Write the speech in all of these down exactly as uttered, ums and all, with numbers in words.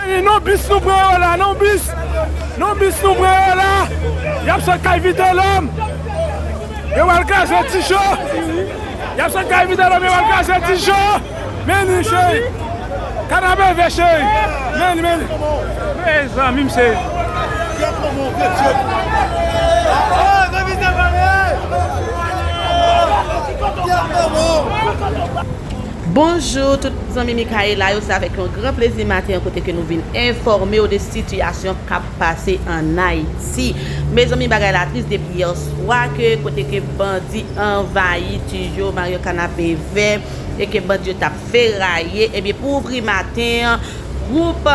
Non bis nou pran yo la, non bis. Non bis nou pran yo la. Y ap sot kay Vitelòm. Yo pral kraze Tijo. Y ap sot kay Vitelòm, yo pral kraze Tijo. Men li cheri. Kanapevè cheri. Men li, men li. Mezanmi, m cheri. Bonjou tout zanmi Micaëla yo, se avèk yon gran plezi maten an kote ke nou vin enfòme w de sitiyasyon k ap pase ann Ayiti. Mezanmi, bagay la tris depi yè swa ke kote ke bandi anvayi Tijo, Mario Kanapevè, e ke bandi yo t ap feraye, ebyen pou ouvri maten an, gwoup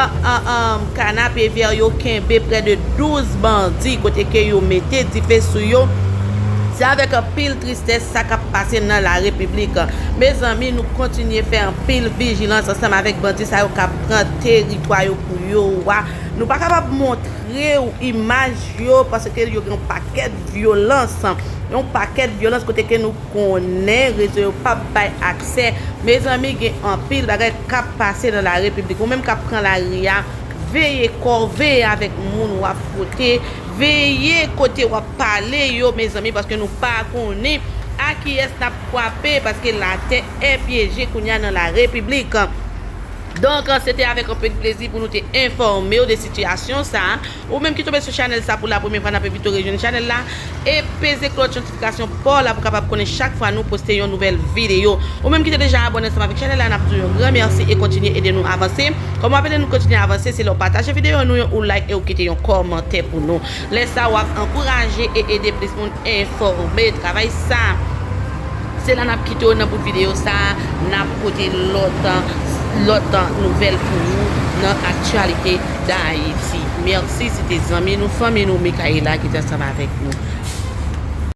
Kanapevè yo kenbe prè de douz bandi kote ke yo mete dife sou yo. Se avèk anpil tristès sa k ap pase nan la repiblik. Mezanmi, nou kontinye fè anpil vijilans ansanm avèk bandi sa yo k ap pran teritwa yo pou yo. Nou pa kapab montre w imaj yo paske yo gen yon pakèt vyolans. Yon pakèt vyolans kote ke nou konnen rezo yo p ap bay aksè. Mezanmi, gen anpil bagay k ap pase nan la repiblik. Ou menm k ap pran lari a, veye kò w, veye avèk moun w ap fwote, veye kote w ap pale yo, mezanmi, paske nou pa konnen a kiyès n ap kwape, paske latè enpyeje kounye a nan la repiblik. Donk, se te avèk anpil plezi pou nou te enfòme w de sitiyasyon sa a. Ou menm ki tonbe sou chanèl sa pou la premyè fwa, n ap envite w rejwenn chanèl la e peze klòch notifikasyon pa w la pou w kapab konnen chak fwa nou poste yon nouvèl videyo. Ou menm ki te deja abòne ansanm avèk chanèl la, n ap di w yon gran mèsi e kontinye ede nou avanse. Kòm w ap ede nou kontinye avanse, se lè w pataje videyo nou yo, ou like e ou kite yon kòmantè pou nou. Lè sa a, w ap ankouraje e ede plis moun enfòme. Travay sa, se la n ap kite w nan bout videyo sa a. N ap pote lòt, lòt nouvèl pou ou nan aktyalite Dayiti. Mèsi, se te zanmi nou, fanmi nou, Micaëla ki te ansanm avèk nou.